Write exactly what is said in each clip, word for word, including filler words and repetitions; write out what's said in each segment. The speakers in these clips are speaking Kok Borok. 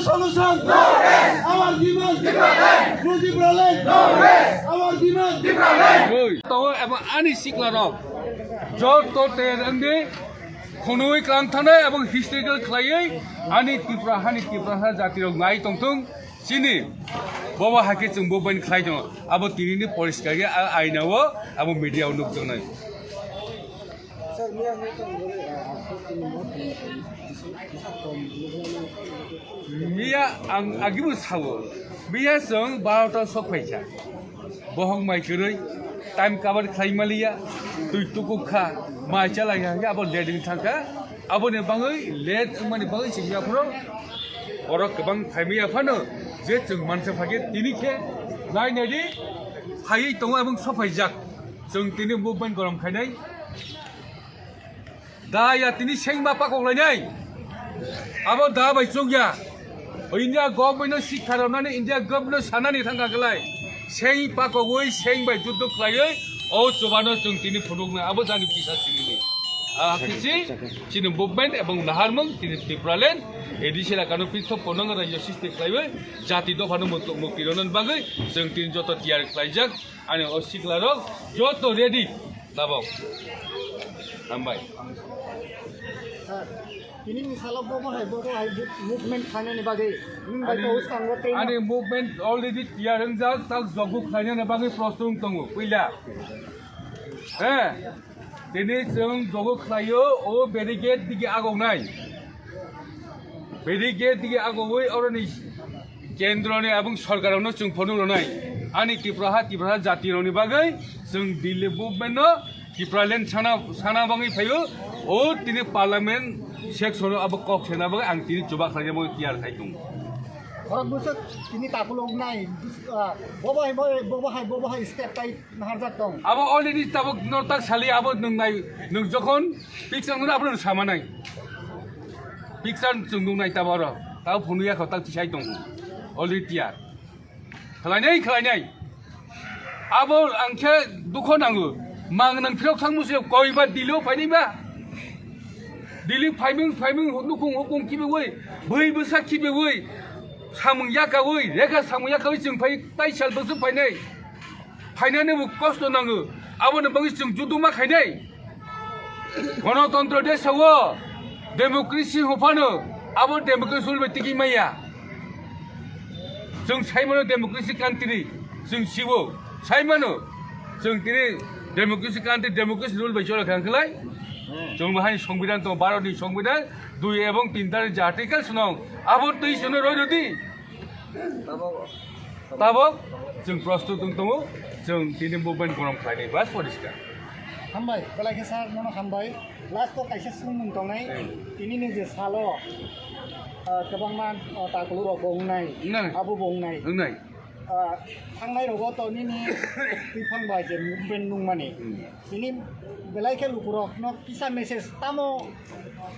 Solution. No rest. Our demand. Tipraland. No Tipraland. No rest. Our demand. Tipraland. Tongo eba ani sikla rok. Jor to te rangdi khonoi klang thane eba historical khlaiwi ani Tripura hani Tripura ha jati rok nai tongthung chini bobo hake chwng bo ben khlai tongo abo tini ni poriskar ge aina o abo media o nuk tongnai. Miya ang agibo sawo. Miya chwng barota sok phaikha. Bohong mai kwrwi time cover khlai maliya. Twi tukuk kha. Mai chalai kha abo late wng thangkha. Aboni bagwi late wngmani bagwi chwng yaphuru. Borok kwbang phaimaya phano je chwng mansa phage tini khe nai nai di phaiwi tongo ebong sok phaijak. Chwng tini movement gorom khainai. Da ya tini sengba pakok lainai. Abo da bai chukya. India government no sikha rwnani India government no sanani thangka kwlai. Seng pakogwi seng bai juddo khlaiwi o chubano chwng tini phunukna abo jani kisa sinini. Ah, kisi chini movement ebong naharmung tini Tipraland A D C elakano pithok ponang rajyo siste khlaiwi jati dophano mukti ronan bagwi chwng tini joto tiyar khlaijak. Ani o sikla rok joto ready. Tabok. Hambai. Sir, tini ni salo bobo hai, bobo hai movement khlainani bagwi. Nini bai ani, ko swkango tei ani movement already tiyar wngjak, tak jogo khlainani bagwi prosto wng tongo, puila. He, tini chwng jogo khlaio, o barricade digi agongnai. Barricade digi agogwi oroni kendroni abong sorkarno chwng phunuk rwnai. Ani Tripura ha, Tripura ha jati rokni bagwi chwng Delhi movement no Tipraland sana, sana bagwi phaio. O tini parliament section o abo kok sena bagwi ang tini chuba khlaina bagwi tiyar khai tongo. Khorok bwswk tini takulok nai, ah, bobo hai, bobo, bobo hai, bobo hai step tai naharjak tong. Abo already tabok nortak sali abo nwng nai, nwng jokhon picture nwng abo nwng samanai. Picture chwng nuknai tabok oro. Tabok phunukya kho, tak tisai tongo. Already tiyar. Khlainai, khlainai. Abo ang khe dukho nango. Mang nang phirok thang musi koi ba Delhi o phainai ba. Delhi phaimung, phaimung nukhung hukung khibiwi, bui bwsa khibiwi, samung yakawi, rekha samung yakawi chwng phai tai sal bwswk phainai. Phainani bo kosto nango. Aboni bagwi chwng juduma khainai. Gonotontro desa o democracy hophano abo democracy rule bai tigi maya. Chwng saimano democracy country chwng siwo saimano chwng tini democracy country democracy rule bai chole khang khlai. Chwng bahai songbidan to Bharat ni songbidan dui ebong tin tar je article swnong abo twi swnong roi rodi. Tabok chwng prostut wng tongo, chwng tini movement gorom khlainai bas poriskar. Hambai, belai khe sir, nono hambai. Last o kaisa swngmung tongnai, hmm, tini ni je salo, ah, kwbangma, ah, takulu rok bo wngnai, wngnai, abo bo wngnai. Wngnai. Ah, thangnai rogo to nini twiphang bai je movement nungmani. Hmm. Tini belai khe lukurokno kisa message tamo,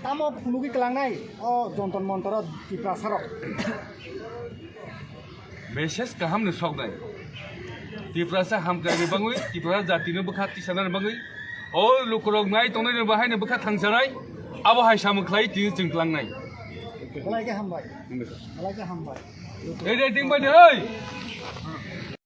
tamo phunugwi kwlangnai o Jontor Montor o Tiprasa rok. Message kaham ni soknai. Tiprasa hamkrai ni bangwi, Tiprasa jati no bwkha tisana ni bangwi. O lukurok nai tongnai ni bahai ni bwkha thangsanai. Abo hai samung khlai tini chwng klangnai. Belai khe hambai. Belai khe hambai. Ei, ei, ting bai de, ei.